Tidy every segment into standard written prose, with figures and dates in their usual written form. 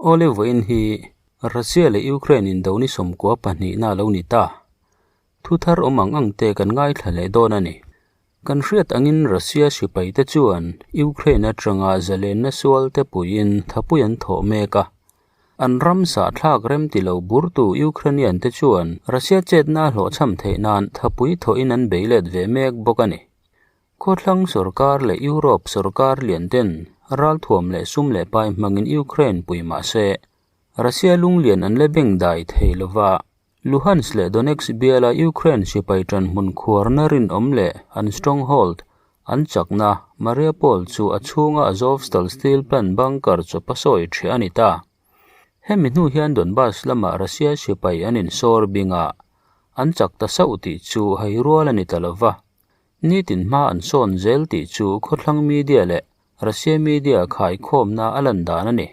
Awle vawiin hi Russia leh Ukraine indo ni 92 na lo ni ta. Thu thar awm ang ang te kan ngaithla leh dawn a ni. Kan hriat angin Russia sipai te chuan Ukraine atanga zalenna sual te puiin thapui an thawh mek a. An ram sahthlak rem ti lo burtu Ukrainian te chuan Russia chetna hlawhchham theih nan thapui thawhin an bei let ve mek bawk a ni. Khawthlang sorkar leh Europe sorkar lian ten ralthuam leh sum leh pai hmangin Ukraine pui mah se, Russia lunglian an la beng dai thei lova. Luhansk leh Donetsk biala Ukraine sipai ṭanhmun khuarna rinawm leh an stronghold, an chakna, Mariupol chu a chhunga Azovstal steel plant bunker chawpa sawi ṭhiah a ni ta. Hemi hnu hian Donbas lamah Russia sipai an insawr bing a, an chak ta sauh tih chu hai rual a ni ta lova. Nitin hma an sawn zel tih chu khawthlang media leh Russia media khaikhawmna a lan dan a ni.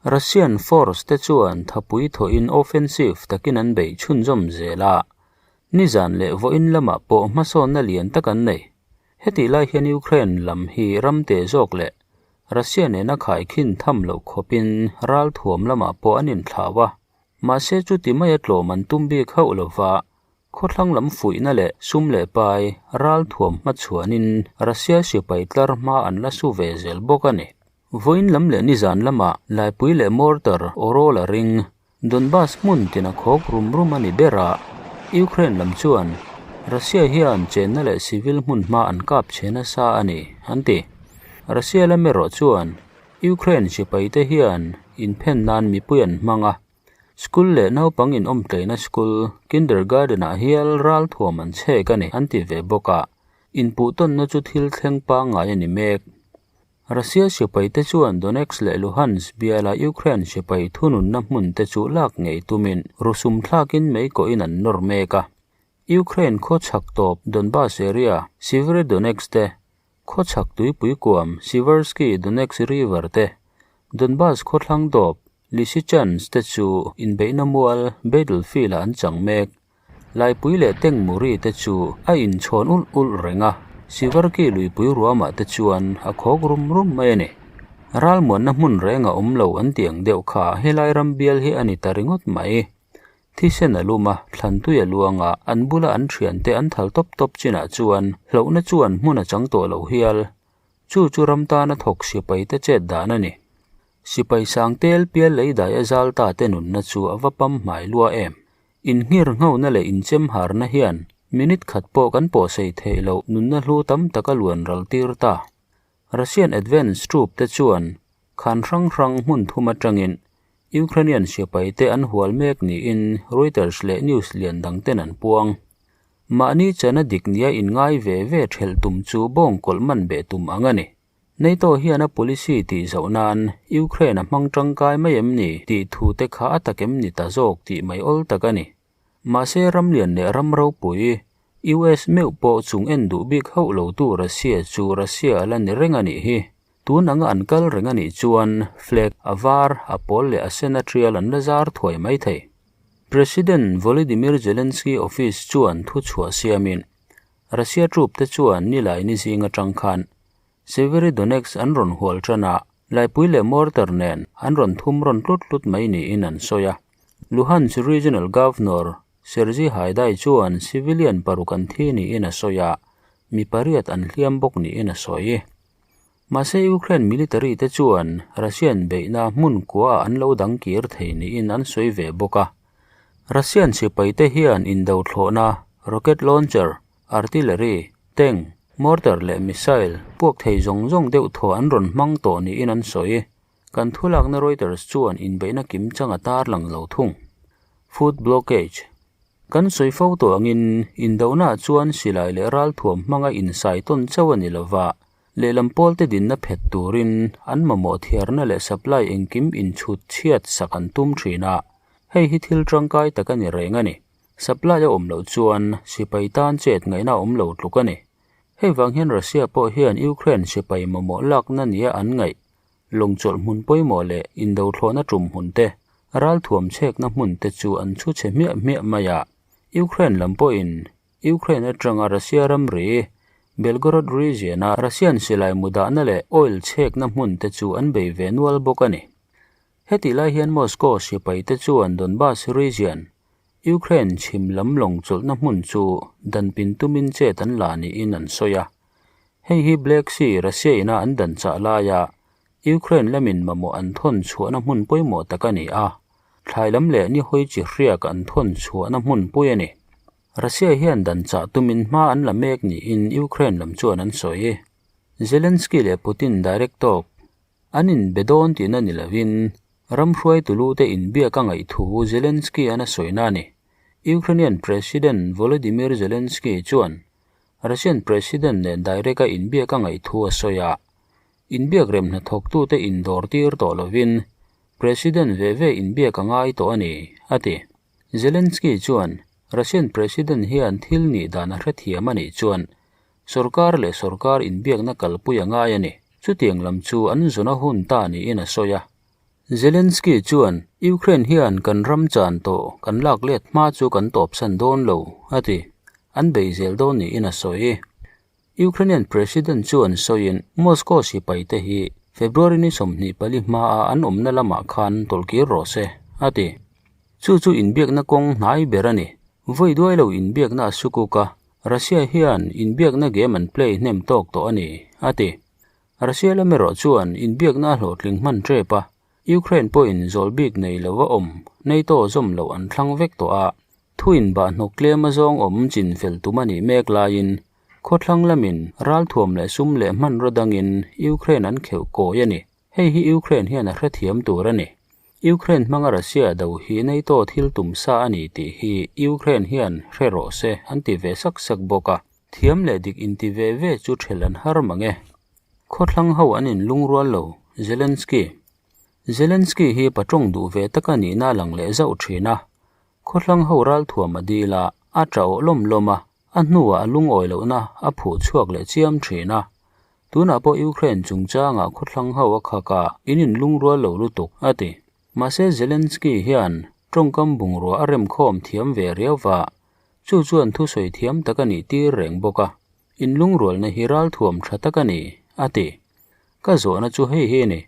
Russian force te chuan thapui thawhin offensive takin an beih chhunzawm zel a, nizan leh vawiin lamah pawh hmasawnna lian tak an nei. Hetih lai hian Ukraine lam hi ram teh zawk leh Russia nena khaikhin tham loh khawpin ralthuam lamah pawh an inthlau a, mahse chuti maia tlawm an tum bik hauh lova, Khawthlang lam fuihna leh sum leh pai ralthuam hmachhuanin Russia sipai tlar hma an la su ve zel bawk a ni. Vawiin lam leh nizan lamah Laipui leh mortar awrawl a ring. Donbas hmun tina khawk rum rum a ni ber a, Ukraine lam chuan Russia hian chenna leh civil hmun hma an kap che nasa a ni, an ti. Russia lam erawh chuan Ukraine sipaite hian inphen nan mipui an hmang a, School leh naupang inawm tleina school, kindergarten-ah hial ralthuam an chhek a ni, an ti ve bawk a. Inpuhtawnna chu thil thleng pangngai a ni mek. Russia sipaite chuan Donetsk leh Luhansk biala Ukraine sipai thununna hmunte chu lak ngei tumin rusum thlakin mei kawhin an nawr mek a. Ukraine khawchhak tawp Donbas area, Siverodonetsk te, khawchhak tuipui kuam Siversky Donetsk River te, Donbas khawthlang tawp Lysychansk te chu inbeihna mual battlefield ah an chang mek. Laipui leh tank muri te chu a inchhawn ulh ulh reng a, Siverky luipui ruamah te chuan a khawk rum rum mai a ni. Ralmuanna hmun reng a awm lo an tih ang deuh kha helai ram bial hi a ni ta ringawt mai. Thisen a lum a, thlantui a luang a, an bula an thiante an thal tawp tawp chinah chuan hlauhna chuan hmun a chang tawh lo hial. Chu chu ram tana thawk sipai te chet dan a ni. Sipai sang tel pial lei dai a zal ta te nunna chu a va pam hmai lua em? Inngir nghona leh inchem harna hian minute khat pawh kan pawhsei theih loh nunna hlu tam tak a luan ral tir ta. Russian advance troop te chuan khan hrang hrang hmun thum atangin Ukrainian sipai te an hual mek niin Reuters leh news lian dang ten an puang. Mahni chana dik nia inngai ve ve thelh tum chu bawngkawlh man beh tum ang a ni. NATO hian a policy tih zoh nan Ukraine a hmang tangkai mai em ni tih thu te kha a tak em ni ta zawk tih mai awl tak a ni. Mahse ramlian leh ram ropui, US meuh pawh chung en duh bik hauh lo tu Russia chu Russia a la ni reng a nih hi. Tun anga an kal reng a nih chuan flag a var, a pawl leh a sen a tial an la zar thuai mai thei. President Volodymyr Zelensky office chuan thu chhuah siamin Russia troop te chuan nilai ni zing atang khan Severodonetsk an rawn hual tan a, laipui leh mortar nen an rawn thum rawn tlut tlut mai niin an sawi a. Luhansk Regional Governor Sergiy Haidai chuan civilian paruk an thi niin a sawi a, mi pariat an hliam bawk niin a sawi. Mahse Ukraine military te chuan Russian beihna hmun kuaah an lo dang kir thei niin an sawi ve bawk a. Russian sipaite hian indo thlawhna, rocket launcher, Artillery, tank, mortar leh missile puak thei zawng zawng deuh thaw an rawn hmang tawh niin an sawi. Kan thulakna Reuters chuan inbeihna kim chang a tarlang lo thung. Food blockage. Kan sawi fo tawh angin indohnaah chuan silai leh ralthuam hmanga insai tawn chauh a ni lova, lehlam pawlte dinna phet turin an mamawh thiarna leh supply engkim inchhut chhiat sak an tum thin a, hei hi thil tangkai tak a ni reng a ni. Supply a awm loh chuan sipai tan chet ngaihna a awm lo tluk a ni. Hei vang hian Russia pawh hian Ukraine sipai mamawh lakna nia an ngaih lawngchawlh hmun pawimawh leh indothlawhna tum hmun te, ralthuam chhekna hmun te chu an chhu chhe hmiah hmiah mai a. Ukraine lam pawhin Ukraine atanga Russia ramri, Belgorod region-a Russian silai mu dahna leh oil chhekna hmun te chu an bei ve nual bawk a ni. Hetih lai hian Moscow sipaite chuan Donbas region, Ukraine chhim lam lawng chawlhna hmun chu dan pin tumin chet an la niin an sawi a. Hei hi Black Sea, Russia ina an dan chah laia Ukraine lamin mamawh an thawn chhuahna hmun pawimawh tak a ni a, thlai lam leh ni hawi chi hriak an thawn chhuahna hmun pui a ni. Russia hian dan chah tumin hma an la mek niin Ukraine lam chuan an sawi. Zelensky leh Putin direct talk an inbe dawn tihna ni lovin ram hruaitu lute inbiak a ngaih thu Zelensky-a'n a sawina a ni. Ukrainian President Volodymyr Zelensky chuan Russian President nen direct-a inbiak a ngaih thu a sawi a, inbiak rem hnathawktute indawr tir tawh lovin President ve ve inbiak a ngai tawh a ni, a ti. Zelensky chuan Russian President hian thil nih dan a hrethiam a nih chuan Sorkar leh sorkar inbiakna kalpui a ngai a ni. Chutiang lam chu an zawn a hun ta niin a sawi a. Zelensky chuan, Ukraine hian kan ram chan tawh kan lak let hma chu kan tawpsan dawn lo, a ti. An bei zel dawn niin a sawi. Ukrainian President chuan sawiin, Moscow sipaite hi February ni 24 hmaa an awmna lamah khan tawlhkir rawh se, a ti. Chu chu inbiakna kawng hnai ber a ni. Vawi duai lo inbiakna a sukuk a, Russia hian inbiakna game an play hnem tawk tawh a ni, a ti. Russia lam erawh chuan inbiakna a hlawhtling hman tep a, Ukraine pawhin zawl bik nei lo a awm, NATO zawm loh an thlang vek tawh a, thu inbah hnawk tlem a zawng awm chin fel tum a nih mek laiin khawthlang lamin ralthuam leh sum leh hmanraw dangin Ukraine an kheuh kawi a ni. Hei hi Ukraine hian a hrethiam tur a ni. Ukraine hmanga Russia do hi NATO thil tum sa a ni tih hi Ukraine hian hre rawh se an ti ve sak sak bawk a. Thiam leh dik inti ve ve chu ṭhel an har mang e. Khawthlang ho an inlungrual lo, Zelensky. Zelensky hi patawng duh ve taka nihna a lang leh zauh ṭhin a. Khawthlang ho ralthuam a dil a, a ṭah awh lawm lawm a, a hnuah a lungawi lohna a phuh chhuak leh chiam ṭhin a. Tunah pawh Ukraine chungchangah khawthlang ho a khak a, in inlungrual lo lutuk, a ti. Mahse Zelensky hian tawngkam bungrua a remkhawm thiam ve riau va, chu chuan thusawi thiam tak a nih tir reng bawk a, inlungrualna hi ralthuam tha tak a ni, a ti. Ka zawhna chu hei hi a ni,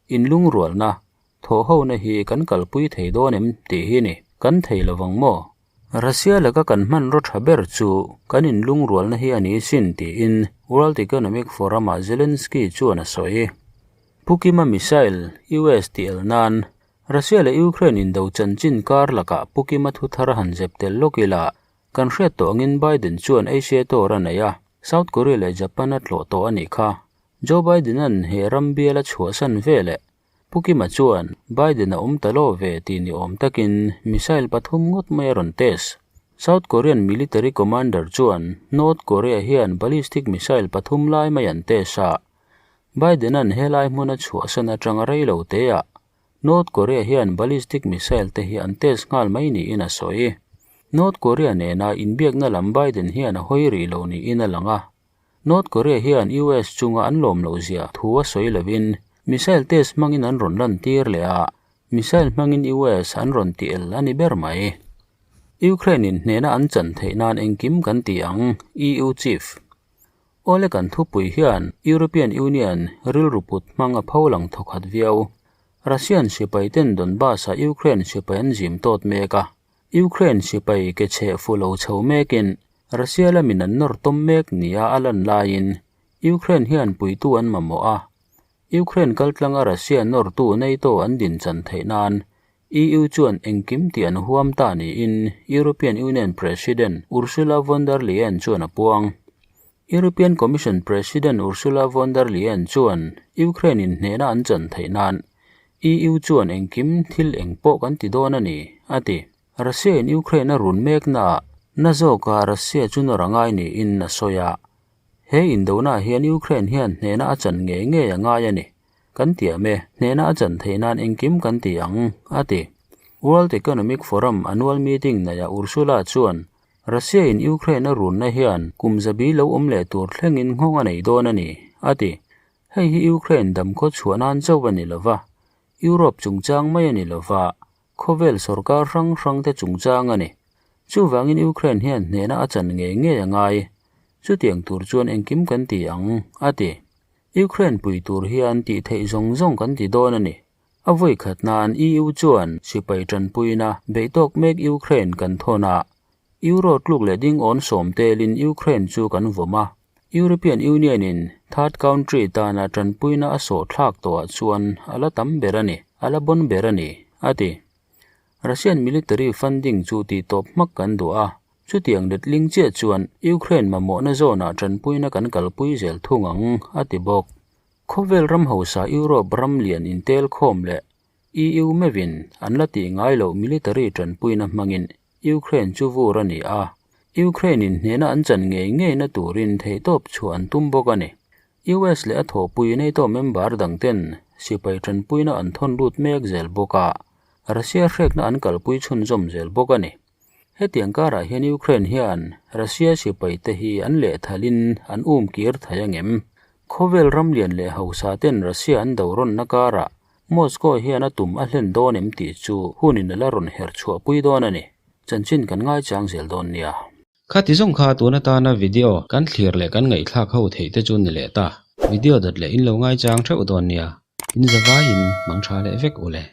inlungrualna, thawhhona hi kan kalpui thei dawn em tih hi a ni, kan thei lovang maw? Russia laka kan hmanraw tha ber chu kan inlungrualna hi a ni sin tiin World Economic Forum-ah Zelensky chuan a sawi. Pu Kima missile US tih el nan Russia leh Ukraine indo chanchin kar lakah Pu Kima thu thar han zep tel lawk ila kan hriat tawh angin Biden chuan Asia tour a nei a, South Korea leh Japan a tlawh tawh a nih kha. Joe Biden-a'n he ram bial a chhuahsan veleh Pu Kima chuan Biden a awm ta lo ve tih ni awm takin missile pathum ngawt mai a rawn test. South Korean military commander chuan North Korea hian ballistic missile pathum lai mai an test a, Biden-a'n helai hmun a chhuahsan atanga rei lo teah North Korea hian ballistic missile te hi an test nghal mai niin a sawi. North Korea nena inbiakna lam Biden hian a hawi rih lo niin a lang a. North Korea hian US chunga an lawm loh zia thu a sawi lovin missile test hmangin an rawn lantir leh a, missile hmangin US an rawn ti el a ni ber mai. Ukraine in hnehna an chan theih nan engkim kan ti ang, EU Chief. Awle kan thupui hian European Union rilru put hmang a pho lang thawkhat viau. Russian sipai ten Donbas-ah Ukraine sipai an zim tawt mek a, Ukraine sipai ke chheh fu lo chho mekin Russia lamin an nawr tawm mek nia a lan laiin Ukraine hian puitu an mamawh a, Ukraine kaltlanga Russia nawrtu NATO an din chan theih nan EU chuan engkim tih an huam ta niin European Union President Ursula von der Leyen chuan a puang. European Commission President Ursula von der Leyen chuan Ukraine in hnehna an chan theih nan EU chuan engkim thil eng pawh kan ti dawn a ni, a ti. Russia in Ukraine a run meknaah na zawka Russia chu nawr a ngai niin a sawi a. He indona hian Ukraine hian hnehna a chan ngei ngei a ngai a ni. Kan tiam e, hnehna a chan theih nan engkim kan ti ang, a ti. World Economic Forum annual meeting naiah Ursula chuan Russia in Ukraine a runna hian kum zabi lo awm leh tur thlengin nghawng a nei dawn a ni, a ti. Hei hi Ukraine damkhaw chhuah nan chauh a ni lova, Europe chungchang mai a ni lova, Khawvel sorkar hrang hrangte chungchang a ni. Chuvangin Ukraine hian hnehna a chan ngei ngei a ngai. Chutiang tur chuan engkim kan ti ang, a ti. Ukraine pui tur hian tih theih zawng zawng kan ti dawn a ni. A vawi khat nan EU chuan sipai tanpuina beih tawk mek Ukraine kan thawn a, Euro tluk leh ding awn sawm telin Ukraine chu kan vawm a. European Union in third country tana tanpuina a sawh thlak tawhah chuan a la tam ber a ni, a la bon ber a ni, a ti. Russian military funding chu tihtawp hmak kan duh a, Chutiang letling chiah chuan Ukraine mamawhna zawnah tanpuina kan kalpui zel thung ang, a ti bawk. Khawvel ram hausa Europe ram lian intel khawm leh EU meuhin an la tih ngai loh military tanpuina hmangin Ukraine chu vur a ni a, Ukraine-in hnehna an chan ngei ngeina turin theihtawp chhuah an tum bawk a ni. US leh a thawhpui NATO member dangten sipai tanpuina an thawn lut mek zel bawk a, Russia hrekna an kalpui chhunzawm zel bawk a ni. Hetiang karah hian Ukraine hian Russia sipaite hi an lehthalin an um kir thei angem? Khawvel ram lian leh hausa ten Russia an do rawnna karah Moscow hian a tum a hlen dawn em tih chu hunin a la rawn her chhuahpui dawn a ni. Chanchin kan ngaichang zel dawn nia. Khati zawng kha tun atana video kan thlir leh kan ngaihthlak ho theih te chu ni leh ta. Video dawt leh in lo ngaichang theuh dawn nia. In zavaiin mang tha leh vek u le.